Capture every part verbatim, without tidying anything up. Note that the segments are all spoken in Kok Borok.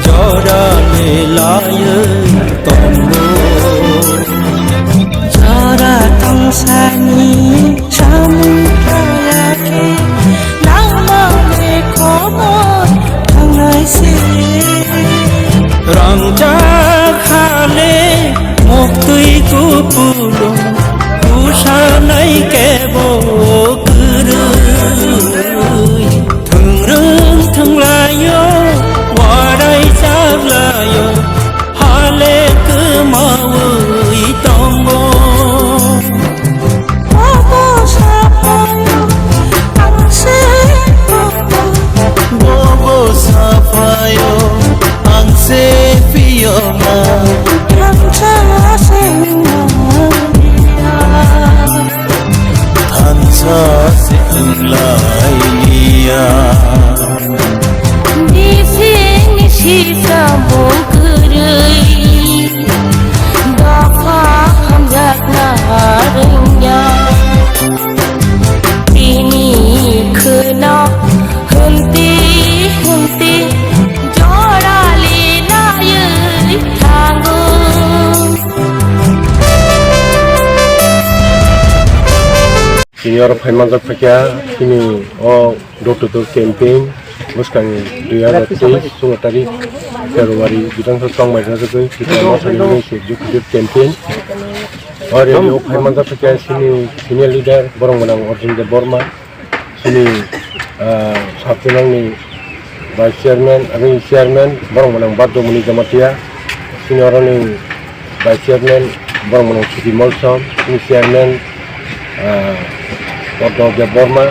Jora le laywi tongo. Jora tongsani samung khlaiya khe, nangmani khobor thangnai se. Rangchak hale moktwi kupulung, kusanai kebo kwrwi. Thwngrwng thwnglaio, warai chaklaio, hale kwmawi tongo. Bobo saphaio, ang se bobo. Bobo saphaio, ang se phiyokma. Thansa se wnglailiya. Thansa se wnglailiya. Bisingni sitamo kwrwi, dopha hamjakna rwngya. Bini khwno hwnti hwnti jora linaiwi thango. Chini oro phai manjak phaikha chini o door to door campaign bwskang dui hazar teis chwng tarik February bidang sa chongmai rwjagwi Tripura Motha ni se door to door campaign. O rally o phai manjak phaikha chini senior leader borok gwnang Arjun Debbarma. Chini, ah, sub zonal ni vice chairman, aboni chairman, borok gwnang Baddo Muni Jamatia. Chini oroni vice chairman, borok gwnang Suti Molsom, chini chairman, ah, Poddo Debbarma,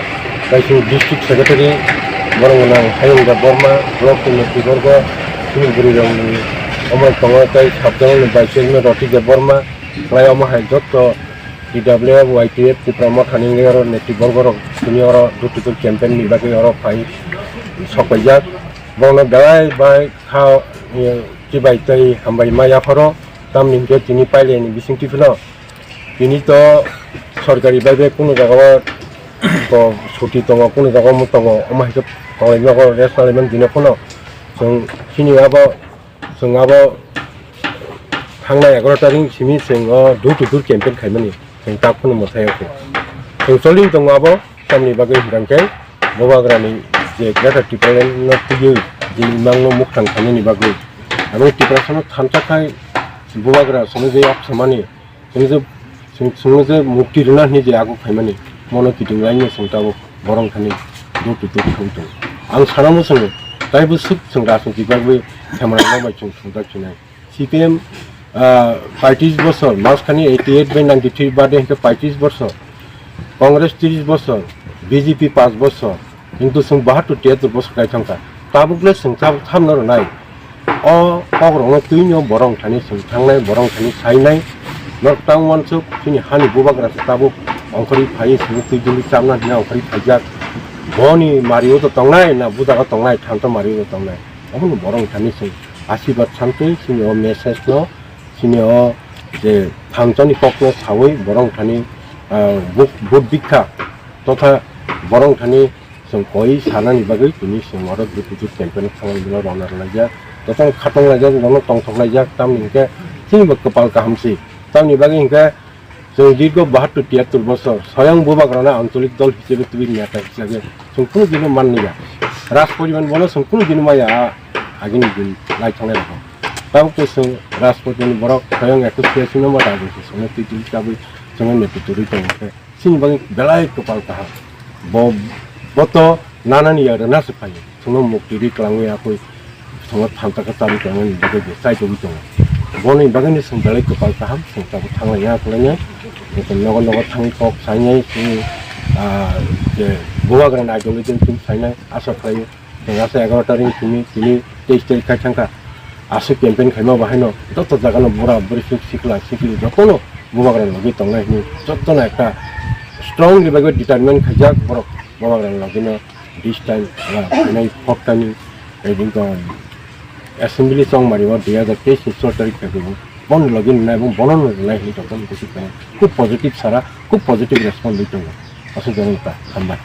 tei chini district secretary, borok gwnang Hayung Debbarma, block ni network o, chini bwrwi rok ni omo tongo, tei sub zonal ni vice chairman Roti Debbarma, tei omo hai jotto T W F, Y T F, Tipra Motha ni oro netwi borgo rok tini oro door to door campaign ni bagwi oro phai sok paijak. Borokno belai bai kha, eh, chibai tei hambai ma yapharo, tamni hwnkhe tini pailai ni bisingtwi phano tini to sorkari bai bai kunu jaga o to suti tongo, kunu jaga omo tongo, omo hai khe tonglai nogo rest nalai mani dino phano chwng chini abo Chwng abo thangnai egaroh tarik simi chwng o door to door campaign khaimani chwng tak phano mwthai o khe. Chwng choli tongo abo tamni bagwi hwnkhe Bubagrani je Greater Tipraland no twiwi je imang no muktang khaimani bagwi. Abo Tiprasa no thansa khai Bubagra sono je yapsamani Chwng je, chwng, chwngno je mukti rwna hwnwi je ago khaimani, mono kiting laino chwng tabuk borok thani door to door thangwi tongo. Ang sanamo chwng taibo swk chwng rajniti bagwi khemanrokno bai chwng thwngjak sinai. C P M, ah, paitris bosor, maskani eighty eight bai ninety three bade hwnkhe paitris bosor, Congress tris bosor, B J P panch bosor, Hintu chwng bahattur tiyattur bosor kai thangkha. Tabukle chwng tabuk thamno rwnai. O kokrokno twino borok thani chwng thangnai, borok thani sainai. Norok tang uansuk chini hani bubagra se tabuk ongkhorwi phaiwi chwngno twi duli chamna hwnwi ongkhorwi phaijak. Boni mario to tongnai na bujago tongnai, thanto mario to tongnai. Obono borok thani chwng asirwad santwi chini o message no, chini o je thansani kokno sawi borok thani, ah, buk-, vote bikha totha borok thani Chwng koi sanani bagwi tini chwng oro door to door campaign thangwi rwna rwlaijak. Jotono khatong laijak, jotono tongthok laijak, tamni hwnkhe chini bo kwpal kaham se. Tamni bagwi hwnkhe chwng dirgo bahattur tiyattur bosor soyang bubagrano ancholik dol hisabe twiwi neta hisabe chwng kunu dino manliya. Raj poriban bono chwng kunu dino maya a agini din lai thanglairokno. Tabuk tei chwng Raj poribanni borok soyang association no ma dagwi se chwngno twi twi chabwi chwngno netu twi tongo khe. Chini bagwi belai kwpal kaham. Bo, bo to nanani ya rwna se phaio. Chwngno mukti ri kwlangwi akoi chwngno thanta khe chabwi tongnani bagwi bo chai tongwi tongo. Boni bagwino chwng belai kwpal kaham, chwng tabuk thanglaiya kwlainai. Joto nogo nogo thangwi kok sainai chini, ah, je bubagrani ideology chini sainai asa khlaio. Chwng asa egaroh tarik ni simi tini teis tarik khai thangkha. Aswk campaign khaima bo haino joto jagano bura buri sik sikla sikli jotono bubagra logwi tongnai hwnwi jotono ekta strongly bai determine khaijak borok bubagra logino this time, ah, phainai phoktani, eh, bini assembly chongmari o dui hazar teis ni chwla tarik phaibo bono logi nwnai bo bono nwnai hwnwi jotono kuchuk tongo. Khub positive sara, khub positive response ri tongo. Aswk jani ta hambai.